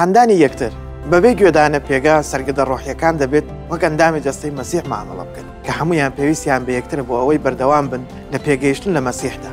هاندانی یەکتر، بەبێ گوێدانە پێگە سەرگردە ڕۆحییەکان دەبێت وەک ئەندامی جەستەی مەسیح مامەڵە بکەن، کە هەموویان پێویستیان بە یەکترە بۆ ئەوەی بەردەوام بن لە پێگەیشتن لە مەسیحدا.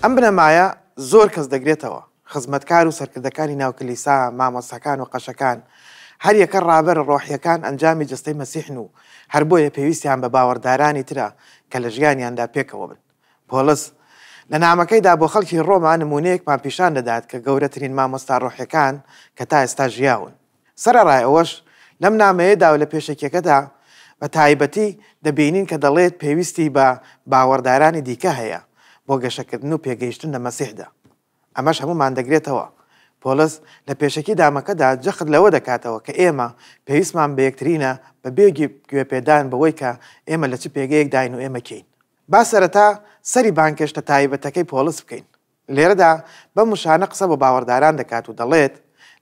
ئەم بنەمایە زۆر کەس دەگرێتەوە، خزمەتکار و سەرکردەکانی ناو کلیسا، مامۆستاکان و قەشەکان، هەریەکە ڕابەرە ڕۆحییەکان ئەنجامی جەستەی مەسیحن و هەر بۆیە پێویستیان بە باوەڕدارانی ترە کە لە ژیانیاندا پێکەوە بن. پۆڵس لە نامەکەیدا بۆ خەڵکی ڕۆما نموونەیەکمان پیشان دەدات کە گەورەترین مامۆستا ڕۆحییەکان کە تا ئێستا ژیاون. سەرەڕای ئەوەش، لەم نامەیەدا و لە پێشەکییەکەدا بە تایبەتی دەبینین کە دەڵێت پێویستی بە باوەڕدارانی دیکە هەیە بۆ گەشەکردن و پێگەیشتن لە مەسیحدا. ئەمەش هەموومان دەگرێتەوە. پۆڵس لە پێشەکی نامەکەدا جەخت لەوە دەکاتەوە کە ئێمە پێویستمان بە یەکترینە بە بێ گوێپێدان بەوەی کە ئێمە لە چ پێگەیەکداین و ئێمە کێین. با سەرەتا سەری بانگهێشتە تایبەتەکەی پۆڵس بکەین. لێرەدا بەم وشانە قسە بۆ باوەڕداران دەکات و دەڵێت،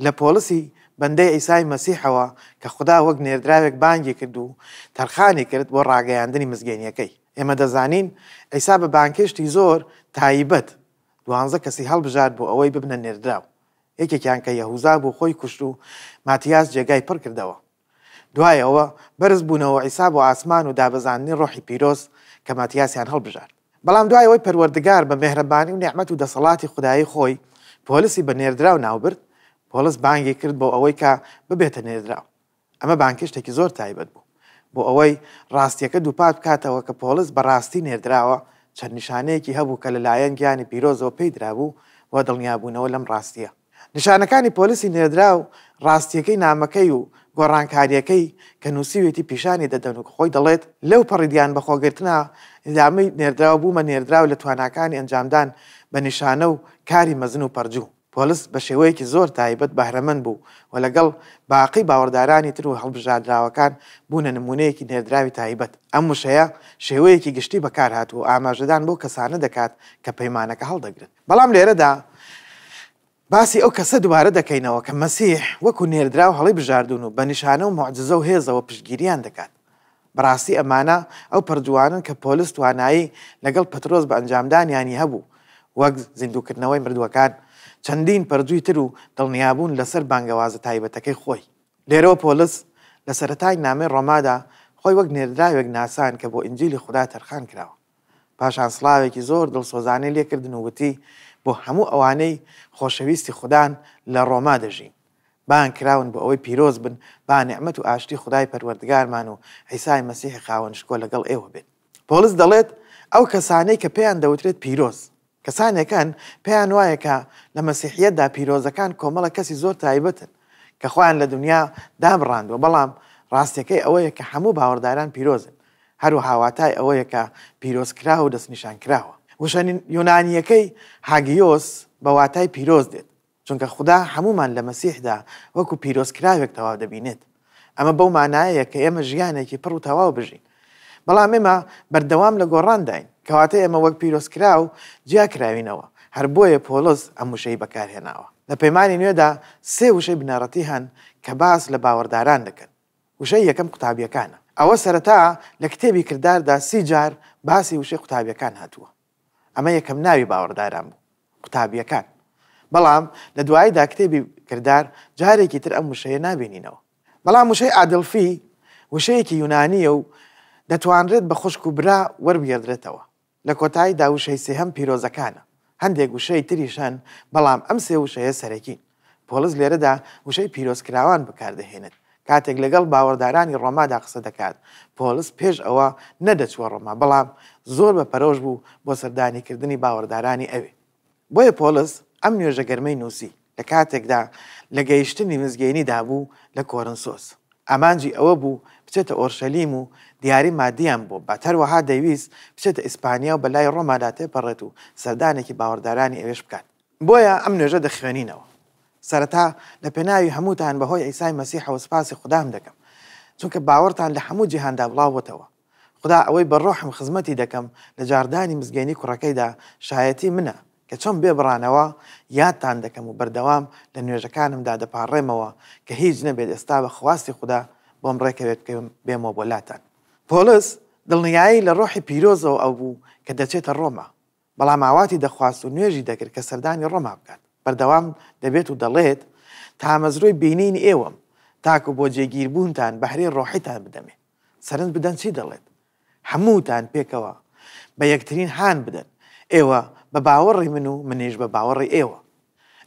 لە پۆڵسی بەندەی عیسای مەسیحەوە کە خودا وەک نێردراوێک بانگی کرد و تەرخانی کرد بۆ ڕاگەیاندنی مزگێنییەکەی. ئێمە دەزانین عیسا بە بانگهێشتی زۆر تایبەت دوانزە کەسی هەڵبژارد بۆ ئەوەی ببنە نێردراو. یەکێکیان کە یەهوزا بوو خۆی کوشت و ماتیاس جێگای پڕ کردەوە. دوای ئەوە بەرز بوونەوە عیسا بۆ ئاسمان و دابەزاندنی ڕۆحی پیرۆز کە ماتیاسیان هەڵبژارد. بەڵام دوای ئەوەی پەروەردگار بە مێهرەبانی و نیعمەت و دەسەڵاتی خودایی خۆی پۆلسی بە نێردراو ناوبرد، پۆڵس بانگی کرد بۆ ئەوەی کە ببێتە نێردراو. ئەمە بانگهێشتێکی زۆر تایبەت بوو. بۆ ئەوەی ڕاستییەکە دووپات بکاتەوە کە پۆڵس بە ڕاستی نێردراوە، چەند نیشانەیەکی هەبوو کە لەلایەن گیانی پیرۆزەوە پێی درابوو بۆ دڵنیابوونەوە لەم ڕاستییە. نیشانەکانی پۆلسی نێردراو ڕاستییەکەی نامەکەی و گۆڕانکارییەکەی کە نووسیوێتی پیشانی دەدەن و خۆی دەڵێت، لەو پەڕی دیانبەخۆگرتنە ئیدامەی نێردراو بوومە نێردراو لە تواناکانی ئەنجامدان بە نیشانە و کاری مەزن و پەرجوو. پۆلس بە شێوەیەکی زۆر تایبەت بەهرەمەند بوو و لەگەڵ باقی باوەڕدارانی تر و هەڵبژاردراوەکان بوونە نموونەیەکی نێردراوی تایبەت. ئەم وشەیە شێوەیەکی گشتی بەکارهاتووە و ئاماژەدان بەو کەسانە دەکات کە پەیمانەکە هەڵدەگرن. بەڵام لێرەدا باسی ئەو کەسە دووبارە دەکەینەوە کە مەسیح وەکو نێردراو هەڵیبژاردوون و بە نیشانە و موعجیزە و هێزەوە پشتگیریان دەکات. بەڕاستی ئەمانە ئەو پەرجووانەن کە پۆلس توانایی لەگەڵ پەترۆس بە ئەنجامدانیانی هەبوو، وەک زیندووکردنەوەی مردووەکان، چەندین پەرجووی تر و دڵنیابوون لەسەر بانگەوازە تایبەتەکەی خۆی. لێرەوە پۆلس لە سەرەتای نامەی ڕۆمادا خۆی وەک نێردراوێک ناساند کە بۆ ئینجیلی خودا تەرخان کراوە. پاشان سڵاوێکی زۆر دڵسۆزانەی لێکردن و وتی، بۆ هەموو ئەوانەی خۆشەویستی خودان لە ڕۆما دەژین. بانگ کراون بۆ ئەوەی پیرۆز بن، با نیعمەت و ئاشتی خودای پەروەردگارمان و عیسای مەسیحی خاوەن شکۆ لەگەڵ ئێوە بێت. پۆڵس دەڵێت، ئەو کەسانەی کە پێیان دەوترێت پیرۆز، کەسانێک هەن پێیان وایە کە لە مەسیحییەتدا پیرۆزەکان کۆمەڵێک کەسی زۆر تایبەتن کە خۆیان لە دونیا دابڕاندووە، بەڵام ڕاستییەکەی ئەوەیە کە هەموو باوەڕداران پیرۆزن، هەروەها واتای ئەوەیە کە پیرۆزکراو و دەستنیشانکراوە. وشە یۆنانییەکەی هاگیۆس بە واتای پیرۆز دێت. چونکە خودا هەموومان لە مەسیحدا وەکو پیرۆزکراوێک تەواو دەبینێت. ئەمە بەو مانایەیە کە ئێمە ژیانێکی پڕ و تەواو بژین. بەڵام ئێمە بەردەوام لە گۆڕانداین. کەواتە ئێمە وەک پیرۆزکراو جیا کراوینەوە. هەر بۆیە پۆڵس ئەم وشەی بەکارهێناوە. لە پەیمانی نوێدا سێ وشەی بنەڕەتی هەن کە باس لە باوەڕداران دەکەن. وشەی یەکەم قوتابییەکانە. ئەوە سەرەتا لە کتێبی کرداردا سی جار باسی وشەی قوتابییەکان هاتووە. ئەمە یەکەم ناوی باوەڕداران بوو، قوتابییەکان. بەڵام لە دواییدا کتێبی کردار جارێکی تر ئەم وشەیە نابینینەوە. بەڵام وشەی ئادڵفی وشەیەکی یونانییە و دەتوانرێت بە خوشک و برا وەربگێڕدرێتەوە. لە کۆتاییدا وشەی سێهەم پیرۆزەکانە. هەندێک وشەی تریش هەن، بەڵام ئەم سێ وشەیە سەرەکین. پۆڵس لێرەدا وشەی پیرۆزکراوان بەکاردەهێنێت کاتێک لەگەڵ باوەڕدارانی ڕۆمادا قسە دەکات. پۆڵس پێش ئەوە نەدەچووە ڕۆما، بەڵام زۆر بە پەرۆش بوو بۆ سەردانیکردنی باوەڕدارانی ئەوێ. بۆیە پۆڵس ئەم نوێژە گەرمەی نووسی، لە کاتێکدا لە گەیشتنی مزگێنیدا بوو لە کۆرنسۆس. ئامانجی ئەوە بوو بچێتە ئۆرشەلیم و دیاری مادییان بۆ ببات، هەروەها دەیویست بچێتە ئیسپانیا و بە لای ڕۆمادا تێپەڕێت و سەردانێکی باوەڕدارانی ئەوێش بکات. بۆیە ئەم نوێژە دەخوێنینەوە. سەرەتا لە پێناوی هەمووتان بە هۆی عیسای مەسیحەوە سوپاسی خودام دەکەم، چونکە باوەڕتان لە هەموو جیهاندا بڵاو بۆتەوە. خودا ئەوەی بە ڕۆحم خزمەتی دەکەم لە جاڕدانی مزگێنی کوڕەکەیدا شایەتی منە کە چۆن بێ بڕانەوە یادتان دەکەم و بەردەوام لە نوێژەکانمدا دەپاڕێمەوە کە هیچ نەبێت ئێستا بە خواستی خودا بۆم ڕێکەوێت بکەم بێمەوە بۆ لاتان. پۆڵس دڵنیایی لە ڕۆحی پیرۆزەوە ئەو بوو کە دەچێتە ڕۆما، بەڵام ئاواتی دەخواست و نوێژی دەکرد کە سەردانی ڕۆما بکات. بەردەوام دەبێت و دەڵێت، تامەزرۆی بینینی ئێوەم، تاکو بۆ جێگیربوونتان بەهرەی ڕۆحیتان بدەمێ. سەرنج بدەن چی دەڵێت، هەمووتان پێکەوە بە یەکترین هان بدەن، ئێوە بە باوەڕی من و منیش بە باوەڕی ئێوە.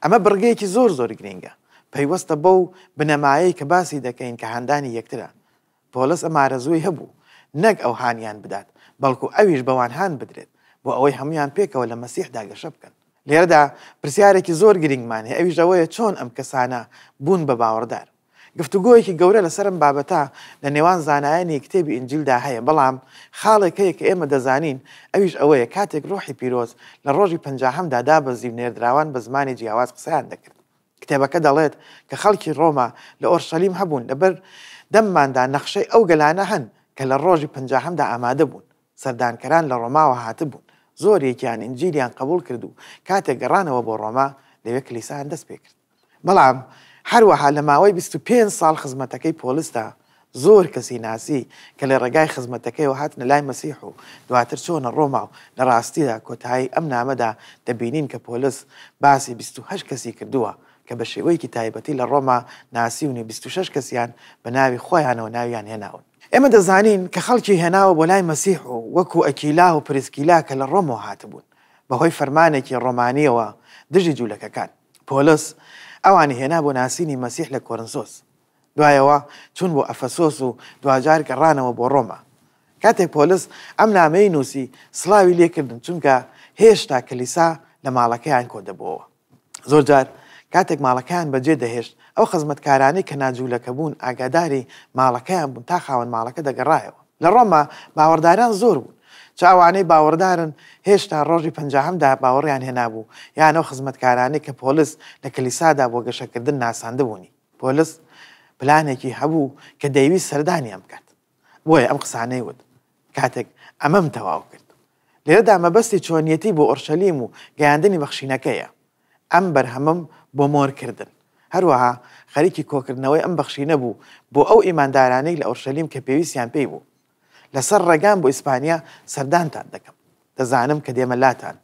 ئەمە بڕگەیەکی زۆر زۆر گرینگە، پەیوەستە بەو بنەمایەی کە باسی دەکەین کە هاندانی یەکترە. پۆڵس ئەم ئارەزووەی هەبوو، نەک ئەو هانیان بدات، بەڵکو ئەویش بەوان هان بدرێت، بۆ ئەوەی هەموویان پێکەوە لە مەسیحدا گەشە بکەن. لێرەدا پرسیارێکی زۆر گرینگمان هەیە، ئەویش ئەوەیە چۆن ئەم کەسانە بوون بە باوەڕدار؟ گفتوگۆیەکی گەورە لەسەر ئەم بابەتە لە نێوان زانایانی کتێبی ئینجیلدا هەیە، بەڵام خاڵێک هەیە کە ئێمە دەزانین، ئەویش ئەوەیە کاتێک ڕۆحی پیرۆز لە ڕۆژی پەنجاهەمدا دابەزی و نێردراوان بە زمانی جیاواز قسەیان دەکرد. کتێبەکە دەڵێت کە خەڵکی ڕۆما لە ئۆرشەلیم هەبوون، لەبەر دەمماندا نەخشەی ئەو گەلانە هەن کە لە ڕۆژی پەنجاهەمدا ئامادە بوون. سەردانکەران لە ڕۆماوە هاتبوون، زۆرێکیان ئینجیلیان قبوڵ کرد و کاتێک گەڕانەوە بۆ ڕۆما، لەوێ کلیسایان دەست پێکرد. بەڵام هەروەها لە ماوەی 25 ساڵ خزمەتەکەی پۆلسدا زۆر کەسی ناسی کە لە ڕێگای خزمەتەکەیەوە هاتنە لای مەسیح و دواتر چۆنە ڕۆما و لە ڕاستیدا کۆتایی ئەم نامەدا دەبینین کە پۆلس باسی 28 کەسی کردووە کە بە شێوەیەکی تایبەتی لە ڕۆما ناسیونی و 26 کەسیان بە ناوی خۆیانەوە ناویان هێناون. ئێمە دەزانین کە خەڵکی هێناوە بۆ لای مەسیح و وەکو ئەکیلا و پریسکیلا کە لە ڕۆمەوە هاتبوون بەهۆی فەرمانێکی ڕۆمانییەوە دژی جوولەکەکان. پۆلس ئەوانی هێنا بۆ ناسینی مەسیح لە کۆرنسۆس. دوایەوە چوون بۆ ئەفەسۆس و دواجار گەڕانەوە بۆ ڕۆما. کاتێک پۆلس ئەم نامەیەی نووسی، سڵاوی لێکردن، چونکە هێشتا کلیسا لە ماڵەکەیان کۆدەبووەوە. زۆرجار کاتێک ماڵەکەیان بەجێ دەهێشت، ئەو خزمەتکارانەی کە ناجوولەکە بوون ئاگاداری ماڵەکەیان بوون تا خاوەن ماڵەکە دەگەڕایەوە. لە ڕۆما باوەڕداران زۆر بوون، چ ئەوانەی باوەڕدارن هێشتا ڕۆژی پەنجاهەمدا باوەڕیان هێنابوو، یان ئەو خزمەتکارانەی کە پۆلس لە کلیسادا بۆ گەشەکردن ناساندبوونی. پۆلس پلانێکی هەبوو کە دەیویست سەردانیان بکات، بۆیە ئەم قسانەی وت، کاتێک ئەمەم تەواو کرد. لێرەدا مەبەستی چۆنیەتی بۆ ئۆرشەلیم و گەیاندنی بەخشینەکەیە. ئەم بەرهەمەم بۆ مۆر کردن. هەروەها خەریکی کۆکردنەوەی ئەم بەخشینە بوو بۆ ئەو ئیماندارانەی لە ئۆرشەلیم کە پێویستیان پێی بوو. لەسەر ڕێگام بۆ ئیسپانیا سەردانتان دەکەم. دەزانم کە دێمە لاتان،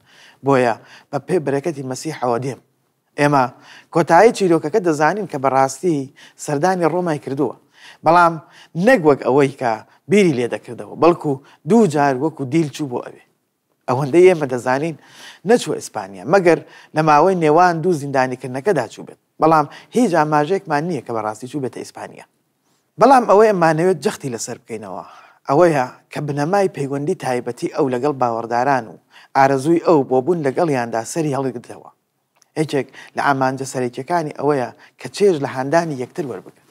بۆیە بە پێ بەرەکەتی مەسیحەوە دێم. ئێمە کۆتایی چیرۆکەکە دەزانین کە بەڕاستی سەردانی ڕۆمای کردووە، بەڵام نەک وەک ئەوەی کە بیری لێ دەکردەوە، بەڵکو دووجار وەکو دیل چوو بۆ ئەوێ. ئەوەندەی ئێمە دەزانین نەچووە ئیسپانیا، مەگەر لە ماوەی نێوان دوو زیندانیکردنەکەدا چووبێت، بەڵام هیچ ئاماژەیەکمان نییە کە بەڕاستی چووبێتە ئیسپانیا. بەڵام ئەوەی ئەمانەوێت جەختی لەسەر بکەینەوە ئەوەیە کە بنەمای پەیوەندی تایبەتی ئەو لەگەڵ باوەڕداران و ئارەزووی ئەو بۆ بوون لەگەڵیاندا سەری هەڵگرتەوە. یەکێک لە ئامانجە سەرەکییەکانی ئەوەیە کە چێژ لە هاندانی یەکتر وەربگرن.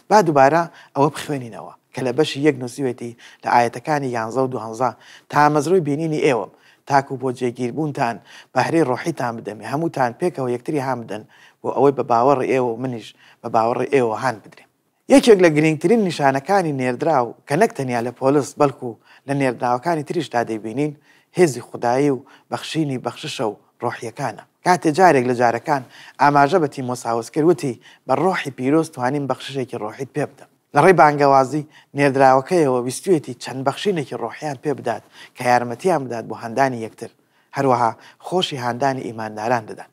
با دووبارە ئەوە بخوێنینەوە کە لە بەشی یەک نووسیوێتی لە ئایەتەکانی یانزە و دوانزە، تامەزرۆی بینینی ئێوەم، تاکو بۆ جێگیربوونتان بەهرەی ڕۆحیتان بدەمێ، هەمووتان پێکەوە یەکتری هان بدەن بۆ ئەوەی بە باوەڕی ئێوە و منیش بە باوەڕی ئێوە هان بدرێم. یەکێک لە گرینگترین نیشانەکانی نێردراو کە نەک تەنیا لە پۆلس بەلکو لە نێردراوەکانی تریشدا دەیبینین، هێزی خودایی و بەخشینی بەخششە و ڕۆحییەکانە. کاتێ جارێک لە جارەکان ئاماژە بە تیمۆساوس کرد وتی، بە ڕۆحی پیرۆز توانیم بەخششێکی ڕۆحیت پێ بدەم. لە ڕێی بانگەوازی نێردراوەکەیەوە ویستویەتی چەند بەخشینێکی ڕۆحیان پێ بدات کە یارمەتیان بدات بۆ هاندانی یەکتر، هەروەها خۆشی هاندانی ئیمانداران دەدات.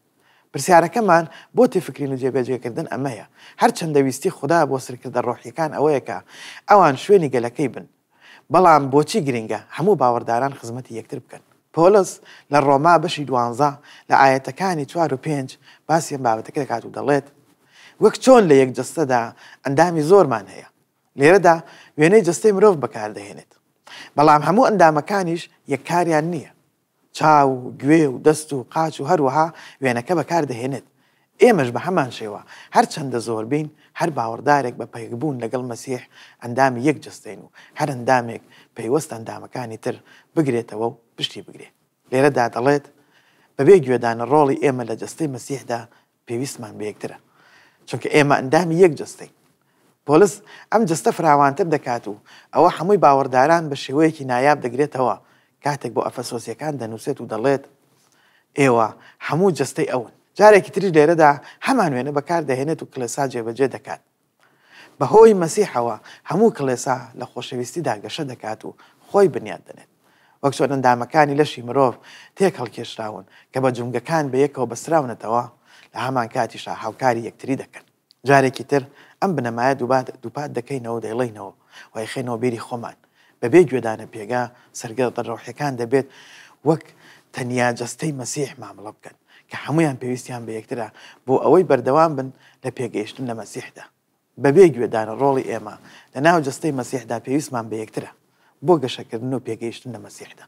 پرسیارەکەمان بۆ تێفکرین و جێبەجێکردن ئەمەیە، هەرچەندە ویستی خودا بۆ سەرکردە ڕۆحییەکان ئەوەیە کە ئەوان شوێنی گەلەکەی بن، بەڵام بۆچی گرنگە هەموو باوەڕداران خزمەتی یەکتر بکەن؟ پۆڵس لە ڕۆما بەشی دوانزە لە ئایەتەکانی چوار و پێنج باسی ئەم بابەتەکە دەکات و دەڵێت، وەک چۆن لە یەک جەستەدا ئەندامی زۆرمان هەیە، لێرەدا وێنەی جەستەی مرۆڤ بەکاردەهێنێت، بەڵام هەموو ئەندامەکانیش یەک کاریان نییە. چاو و گوێ و دەست و قاچ و هەروەها وێنەکە بەکار دەهێنێت. ئێمەش بە هەمان شێوە، هەرچەندە زۆر بین، هەر باوەڕدارێک بە پەیکبوون لەگەڵ مەسیح ئەندامی یەک جەستەین و هەر ئەندامێک پەیوەستە ئەندامەکانی تر بگرێتەوە و پشتی بگرێ. لێرەدا دەڵێت، بەبێ گوێدانە ڕۆڵی ئێمە لە جەستەی مەسیحدا پێویستمان بە یەکترە، چونکە ئێمە ئەندامی یەک جەستەین. پۆلس ئەم جەستە فراوانتر دەکات و ئەوە هەمووی باوەڕداران بە شێوەیەکی نایاب دەگرێتەوە کاتێک بۆ ئەفەسۆسییەکان دەنووسێت و دەڵێت، ئێوە هەموو جەستەی ئەون. جارێکی تریش لێرەدا هەمان وێنە بەکار دەهێنێت و کڵێسا جێبەجێ دەکات. بەهۆی مەسیحەوە هەموو کڵێسا لە خۆشەویستیدا گەشە دەکات و خۆی بنیات دەنێت. وەک چۆن ئەندامەکانی لەشی مرۆڤ تێکهەڵکێشراون کە بە جومگەکان بەیەکەوە بەستراونەتەوە، لە هەمانکاتیشا هاوکاری یەکتری دەکەن. جارێکی تر ئەم بنەمایە دووپات دەکەینەوە و دەیڵێینەوە و ئەیخەینەوە بیری خۆمان، بەبێ گوێدانە پێگە سەرگەردە ڕۆحیەکان دەبێت وەک تەنیا جەستەی مەسیح مامەڵە بکەن، کە هەموویان پێویستیان بە یەکترە بۆ ئەوەی بەردەوام بن لە پێگەیشتن لە مەسیحدا. بەبێ گوێدانە ڕۆڵی ئێمە لەناو جەستەی مەسیحدا پێویستمان بە یەکترە بۆ گەشەکردن و پێگەیشتن لە مەسیحدا.